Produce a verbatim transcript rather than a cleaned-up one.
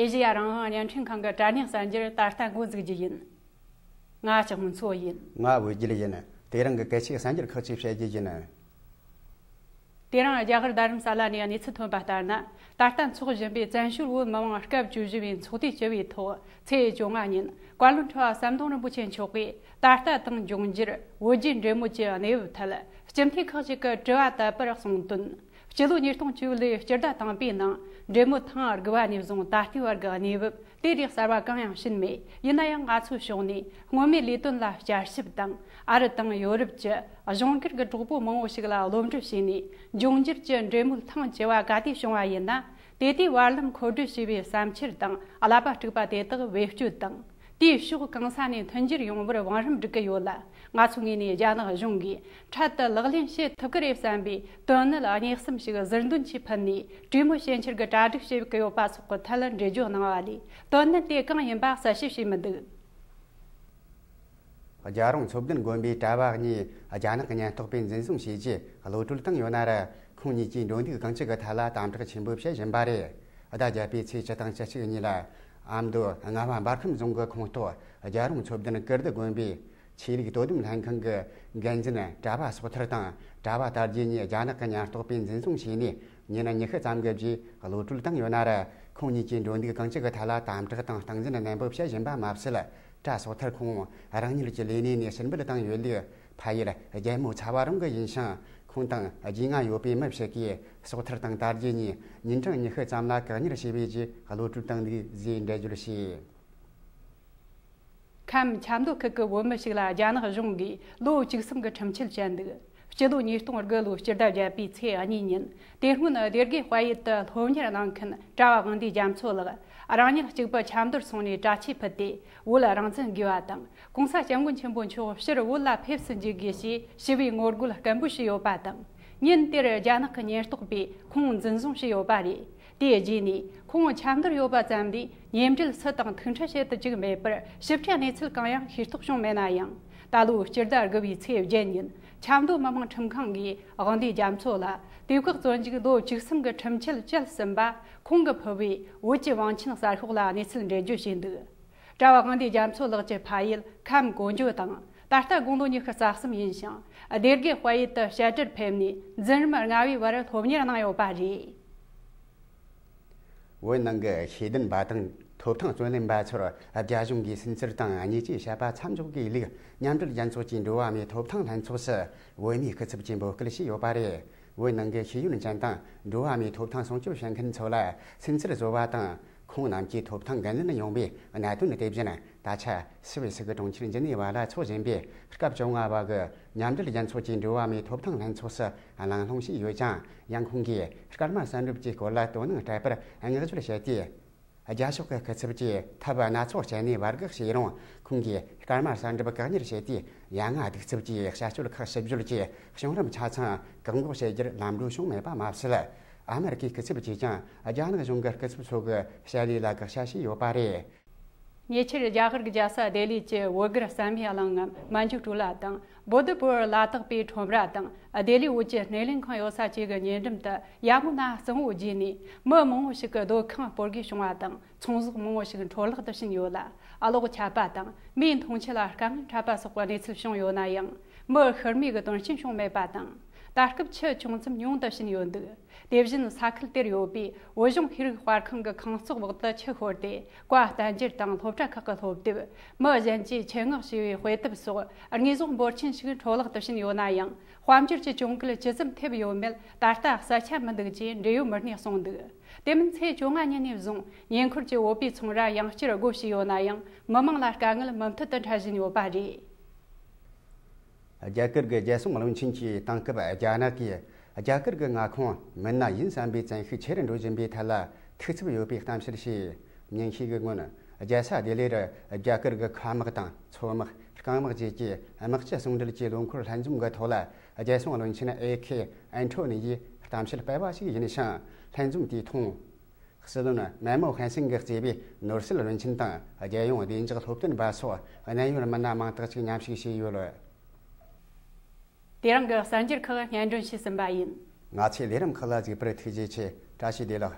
ཨེ་ཤེ་ཡ་རང་དབང་བརྙན་འཕྲིན་ཁང་གི་དྲ་གནས་གསར་འགྱུར་ད་ལྟ་འགོ་འཛུགས་རྒྱུ་ཡིན། ང་ལྕགས་མོ་མཚོ་ཡིན། ང་བོད་རྒྱལ་ཡིན། དེ་རིང་གི་གལ་ཆེའི་གསར་འགྱུར་ཁག་ཅིག་བཤད་རྒྱུ་ཡིན། དེ་རིང་རྒྱ་གར་རྡ་རམ་ས་ལ་ནས་གནས་ཚུལ་ཐོན་པ་ལྟར་ན། ད་ལྟ་འཚོགས་བཞིན་པའི་བཙན་བྱོལ་བོད་མི་མང་སྐབས་བཅུ་བཞི་བའི་ཚོགས་དུས་བཅུ་བའི་ཐོག་ཚེས་བཅོ་ལྔ་ཉིན་བཀའ་བློན་ཁྲི་པ་ཟམ་གདོང་རིན་པོ་ཆེ་མཆོག་གིས། ད་ལྟ་དང་འབྱུང་འགྱུར་བོད་རྒྱའི་འབྲེལ་མོལ་གྱི་གནས་བབ་ཐད་སྤྱི་འཐུས་ཁག་ཅིག་གིས་དྲི་བ་དེ་སྤེལ་གསུངས་དོན། སྤྱི་ལོ་ཉིས་སྟོང་བཅུ་ལོའི་སྤྱི་ཟླ་དང་པའི་ནང་འབྲེལ་མོལ་ཐེངས་དགུ་པ་ནས་བཟུང་ད་ལྟའི་བར་གྱི་གནས་བབ་དེ་ལས་གསར་བ་གང་ཡང་ཕྱིན་མེད། ཡིན་ན་ཡང་ང་ཚོའི་ཕྱོགས་ནས་སྔོན་མའི་ལས་དོན་ལ་བསྐྱར་ཞིབ་དང་། ཨ་རི་དང་ཡོ་རོབ་ཀྱི་གཞུང་སྒེར་གྱི་གྲོགས་པོ་མང་བོ་ཞིག་ལ་སློབ་འབྲི་བྱས་ནས། འབྱུང་འགྱུར་གྱི་འབྲེལ་མོལ་ཐེངས་བཅུ་བ་ག་དུས་བྱུང་བ་ཡིན་ན། དེ་དུས་བར་ལམ་མཁོ་སྤྲོད་བྱས་པའི་བསམ་འཆར་དང་ཀླད་པ་དཀྲུགས་པ་དེ་དག་བེད་སྤྱོད་དང་། དེའི་ཕྱོགས་གང་ས་ནས་མཐུན་འགྱུར་ཡོང་བར་བང་རིམ་སྒྲིག་གི་ཡོད་ལ། ང་ཚོའི་ངོས་ནས་རྒྱ་ནག་གཞུང་གིས་འཕྲལ་དུ་ལག་ལེན་བྱེད་ཐུབ་ཀྱི་རེད་བསམ་པའི་དོན་གནད་གཉིས་གསུམ་ཞིག་ཟུར་འདོན་གྱིས་ཕུལ་ནས། གྲོས་མོལ་བྱེད་འཆར་གྱི་གྲ་སྒྲིག་བྱེད་ཀྱི་ཡོད་པ་སོགས་ཀྱི་ཐད་འགྲེལ་བརྗོད་གནང་བ་ལས། དོན་གནད་དེ་གང་ཡིན་པ་གསལ་བཤད་བྱས་མི་འདུག། རྒྱལ་རོང་མཚོ་བདུན་དགོན་པའི་གྲྭ་བ་གཉིས་རྒྱ་ནག་གི་ཉེན་རྟོག་པས་འཛིན་བཟུང་བྱས་རྗེས་གློད་གྲོལ་བཏང་ཡོད་ན་ར། ཁོང་གཉིས་ཀྱི་འགྲོ་འདུག་རྐང་གཅིག་གི་ཐད་ལ་དམ་དྲག་ཆེན་པོ་བྱེད་བཞིན་པ་རེད། ཟླ་བརྒྱད་པའི་ཚེས་བཅུ་དང་བཅུ་གཅིག་ཉིན་ལ། ཨ་མདོ་རྔ་བ་འབར་ཁམས་རྫོང་གི་ཁོངས་གཏོགས་རྒྱལ་རོང་མཚོ་བདུན་ཀིརྟི་དགོན་པའི་ཆོས་ལུགས་དོ་དམ་ལྷན་ཁང་གི་འགན་འཛིན་གྲྭ་བ་སོག་ཐར་དང་གྲྭ་བ་དར་རྒྱས་གཉིས་རྒྱ་ནག་གི་ཉེན་རྟོག་པས་འཛིན་བཟུང་བྱས་ནས། ཉིན་ཉི་ཤུ་ཙམ་གྱི་རྗེས་གློད་གྲོལ་བཏང་ཡོད་ན་ར། ཁོང་གཉིས་ཀྱི་འགྲོ་འདུག་རྐང་གཅིག་གི་ཐད་ལ་དམ་དྲག་དང་སྟངས་འཛིན་ནན་པོ་བྱེད་བཞིན་པ་མ་ཟད། གྲྭ་སོག་ཐར་ཁོང་རང་ཉིད་ཀྱི་ལས་གནས་ནས་ཕྱིར་འབུད་བཏང་ཡོད་ལུགས། ཕ་ཡུལ་རྒྱལ་མོ་ཚ་བ་རོང་གི་ཡིན་ཞིང་། ཁོང་དང་རྒྱུས་མངའ་ཡོད་པའི་མི་ཞིག་གིས་སོག་ཐར་དང་དར་རྒྱས་གཉིས་ཉིན་གྲངས་ཉི་ཤུ་ཙམ་ལ་བཀག་ཉར་བྱས་པའི་རྗེས་གློད་གྲོལ་བཏང་འདུག་ཅེས་འགྲེལ་བརྗོད་བྱས། ཁམས་ཆབ་མདོ་ཁུལ་གྱི་བོད་མི་ཞིག་ལ་རྒྱ་ནག་གཞུང་གིས་ལོ་བཅུ་གསུམ་གྱི་ཁྲིམས་ཆད་བཅད་འདུག། སྤྱི་ལོ་ཉིས་སྟོང་དགུ་ལོའི་སྤྱི་ཟླ་བརྒྱད་པའི་ཚེས་གཉིས་ཉིན། དེ་སྔོན་སྡེ་དགེ་དཔལ་ཡུལ་དུ་སློབ་གཉེར་གནང་མཁན་གྲྭ་བ་དབང་འདུས་རྒྱ་མཚོ་ལགས་རང་ཉིད་གཅིག་པུ་ཆབ་མདོར་སོང་ནས་དྲ་ཆས་ཕུད་དེ། བོད་རང་བཙན་དགོས་པ་དང་། གོང་ས་སྐྱབས་མགོན་ཆེན་པོ་མཆོག་ཕྱིར་བོད་ལ་ཕེབས་སུ་འཇུག་དགོས་ཞེས་ཞི་བའི་ངོ་རྒོལ་སྐད་འབོད་བྱས་ཡོད་པ་དང་། ཉིན་དེར་རྒྱ་ནག་གི་ཉེན་རྟོག་པས་ཁོང་འཛིན་བཟུང་བྱས་ཡོད་པ་རེད། དེའི་རྗེས་ནས་ཁོང་ཆབ་མདོར་ཡོད་པ་ཙམ་ལས་མཉམ་འབྲེལ་སུ་དང་ཐུག་འཕྲད་བྱེད་དུ་བཅུག་མེད་པར། ཞིབ་ཕྲའི་གནས་ཚུལ་གང་ཡང་ཤེས་རྟོགས་བྱུང་མེད་ན་ཡང་། ད་ལོའི་སྤྱི་ཟླ་དགུ་པའི་ཚེས་བརྒྱད་ཉིན་ཆབ་མདོ་མི་དམངས་ཁྲིམས་ཁང་གིས་དབང་འདུས་རྒྱ་མཚོ་ལ་དུས་བཀག་བཙོན་འཇུག་ལོ་བཅུ་གསུམ་གྱི་ཁྲིམས་ཆད་བཅད་ཟིན་པ། ཁོང་གིས་ཕུལ་བའི་བོད་ཀྱི་བང་ཆེན་གསར་ཤོག་ལ་གནས་ཚུལ་འགྲེལ་བརྗོད་བྱས་འདུག། གྲྭ་བ་དབང་འདུས་རྒྱ་མཚོ་ལགས་ཀྱི་ཕ་ཡུལ་ཁམས་གོ་འཇོ་དང་། ད་ལྟ་དགུང་ལོ་ཉི་ཤུ་རྩ་གསུམ་ཡིན་ཞིང་། སྡེ་དགེ་དཔལ་ཡུལ་དུ་བཤད་གྲྭར་ཕེབས་ནས་འཛིན་རིམ་ལྔ་བའི་བར་སློབ་གཉེར་གནང་ཡོད་པ་རེད། བོད་ནང་གི་ཤེས་ལྡན་པ་དང་ཐོབ་ཐང་རྩོད་ལེན་པ་ཚོར་རྒྱ་གཞུང་གིས་སུན་གཙེར་དང་བརྙས་བཅོས་བྱས་པ་མཚམས་འཇོག་དགོས་ལུགས་མཉམ་འབྲེལ་རྒྱལ་ཚོགས་ཀྱི་འགྲོ་བ་མིའི་ཐོབ་ཐང་ལྷན་ཚོགས་སུ་བོད་མིའི་སྐུ་ཚབ་ཀྱིས་འབོད་སྐུལ་བྱས་ཡོད་པ་རེད། བོད་ནང་གི་ཤེས་ཡོན་ཅན་དང་འགྲོ་བ་མིའི་ཐོབ་ཐང་སྲུང་སྐྱོབ་བྱེད་མཁན་ཚོ་ལ་སུན་གཙེར་བཟོ་བ་དང་། ཁོང་རྣམས་ཀྱི་ཐོབ་ཐང་འགན་ལེན་ཡོང་བའི་གནད་དོན་དེ་བཞིན། ད་ཆ་སུད་སི་གི་གྲོང་ཁྱེར་ཇི་ནི་ཝ་ལ་འཚོགས་བཞིན་པའི་སྐབས་བཅོ་ལྔ་པ་གི་མཉམ་འབྲེལ་རྒྱལ་ཚོགས་ཀྱི་འགྲོ་བ་མིའི་ཐོབ་ཐང་ལྷན་ཚོགས་སུ་གླེང་སློང་བྱས་ཡོད་ཀྱང་། ཡང་ཁོང་གིས་སྐར་མ་གསལ་འགྲུབ་ཀྱི་སྐོར་ལ་དོ་སྣང་སྤྲད་པར་བསྔགས་བརྗོད་བྱས་ཏེ། རྒྱལ་ཕྱོགས་ཀྱི་སྐུ་ཚབ་ཀྱིས་ཐབས་སྣ་ཚོགས་སྤྱད་ནས་བར་བརྒལ་བྱས་རུང་། ཁོང་གིས་སྐར་མ་གསལ་འགྲུབ་བཀག་ཉར་བྱས་ཏེ། ཡ་ང་གདུག་རྩུབ་ཀྱི་བྱ་སྤྱོད་ཁག་ཞིབ་བརྗོད་ཀྱིས་བྱུང་རིམ་ཆ་ཚང་བཀག་འགོག་བྱེད་རྒྱུར་ལམ་འགྲོ་བྱུང་མེད་པ་མ་ཟད། ཨ་མེ་རི་ཀའི་སྐུ་ཚབ་ཀྱིས་ཀྱང་རྒྱ་ནག་གཞུང་གི་སྐུ་ཚབ་ཚོ་གི་བྱ་ལས་ལ་དགག་བྱ་བྱས་ཡོད་པ་རེད། ཉེ་ཆར་རྒྱ་གར་གྱི་རྒྱལ་ས་ལྡི་ལི་གྱི་བོད་སྒར་བསམ་ཡས་གླིང་ངམ་མན་ཇུ་ཀྲུ་ལ་དང་། བོད་བོད་ལ་དྭགས་པའི་ཁྲོམ་ར་དང་། ལྡི་ལི་བོད་ཀྱི་སྣེ་ལེན་ཁང་ཡོད་ས་བཅས་ཀྱི་ཉེ་འགྲམ་དུ་ཡ་མུ་ན་གཙང་བོ་བརྒྱུད་ནས་མི་མང་བོ་ཞིག་གི་སྡོད་ཁང་སྤོ་རྒོལ་བྱུང་བ་དང་། ཚོང་ཟོག་མང་བོ་ཞིག་འཕྲོ་བརླག་ཏུ་ཕྱིན་ཡོད་ལ། གློག་ཆད་པ་དང་མིའི་འཐུང་ཆུ་ལ་དཀའ་ངལ་འཕྲད་པ་སོགས་ཀྱི་གནས་ཚུལ་བྱུང་ཡོད་ན་ཡང་། མི་ཤི་རྨས་ཀྱི་དོན་རྐྱེན་བྱུང་མེད་པ་དང་། ད་སྐབས་ཆུ་ཆུང་ཙམ་ཉུང་དུ་ཕྱིན་ཡོད་འདུག། དེ་བཞིན་ས་ཁུལ་དེར་ཡོད་པའི་བོད་གཞུང་ཤེས་རིག་དཔར་ཁང་གི་ཁང་བརྩེགས་འོག་ཏུ་ཆུ་ཤོར་ཏེ། བཀའ་བསྟན་འགྱུར་དང་སློབ་གྲྭ་ཁག་གི་སློབ་དེབ། མི་གཞན་གྱིས་ཆེད་མངགས་བྱས་པའི་དཔེ་དེབ་སོགས་དངོས་ཟོག་འབོར་ཆེན་ཞིག་འཕྲོ་བརླག་ཏུ་ཕྱིན་ཡོད་ན་ཡང་། དཔལ་འབྱོར་གྱི་གྱོང་གུད་ཇི་ཙམ་ཐེབས་ཡོད་མེད་ད་ལྟ་གསལ་ཆ་མི་འདུག་ཅེས་འབྲེལ་ཡོད་མི་སྣས་གསུངས་འདུག། དེ་མིན་ཚེས་བཅོ་ལྔ་ཉིན་ནས་བཟུང་ཉེ་འཁོར་གྱི་བོད་པའི་ཚོང་ར་ཡང་བསྐྱར་སྒོ་ཕྱེ་ཡོད་ན་ཡང་། མི་མང་ལ་དཀའ་ངལ་མུ་མཐུད་དུ་འཕྲད་བཞིན་ཡོད་པ་རེད། རྒྱ་གར་གྱི་རྒྱལ་སྲུང་བློན་ཆེན་གྱིས་དེང་སྐབས་རྒྱ་ནག་གིས་རྒྱ་གར་གྱི་མངའ་ཁོངས་མི་སྣ་ཡིན་བསམ་པའི་བཙན་ཤུགས་ཆེ་རུ་འགྲོ་བཞིན་པའི་ཐད་ལ་ཐུགས་འཚབ་ཡོད་པའི་གཏམ་བཤད་བྱས། ཉིན་ཤས་ཀྱི་སྔོན། རྒྱལ་ས་ལྡི་ལིར་རྒྱ་གར་གྱི་མཁའ་དམག་དང་མཚོ་དམག། རྐང་དམག་བཅས་ཀྱི་དམག་སྤྱི་ཟུང་འབྲེལ་གྱི་ལོ་འཁོར་ལྷན་འཛོམས་ཀྱི་ཐོག་ལ། རྒྱལ་སྲུང་བློན་ཆེན་ཨེ་ཁེ་ཨན་ཐོ་ནི་ཡིས་གཏམ་བཤད་སྤེལ་བ་ཞིག་ཡིན་ཞིང་། ལྷན་འཛོམས་དེའི་ཐོག་སྲིད་བློན་མན་མོ་ཧན་སིང་གིས་གཙོས་པའི་ནོར་སྲིད་བློན་ཆེན་དང་། རྒྱལ་ཡོངས་བདེ་འཇགས་སློབ་སྟོན་པ་སོགས་གནད་ཡོད་མི་སྣ་མང་དག་ཅིག་མཉམ་ཞུགས་བྱས་ཡོད། དེ་རིང་གི་གསར་འགྱུར་ཁག་སྙན་སྒྲོན་ཞུས་ཟིན་པ་ཡིན། ང་ཚོའི་ལས་རིམ་ཁག་ལ་གཟིགས་པར་ཐུགས་རྗེ་ཆེ། བཀྲ་ཤིས་བདེ་ལེགས།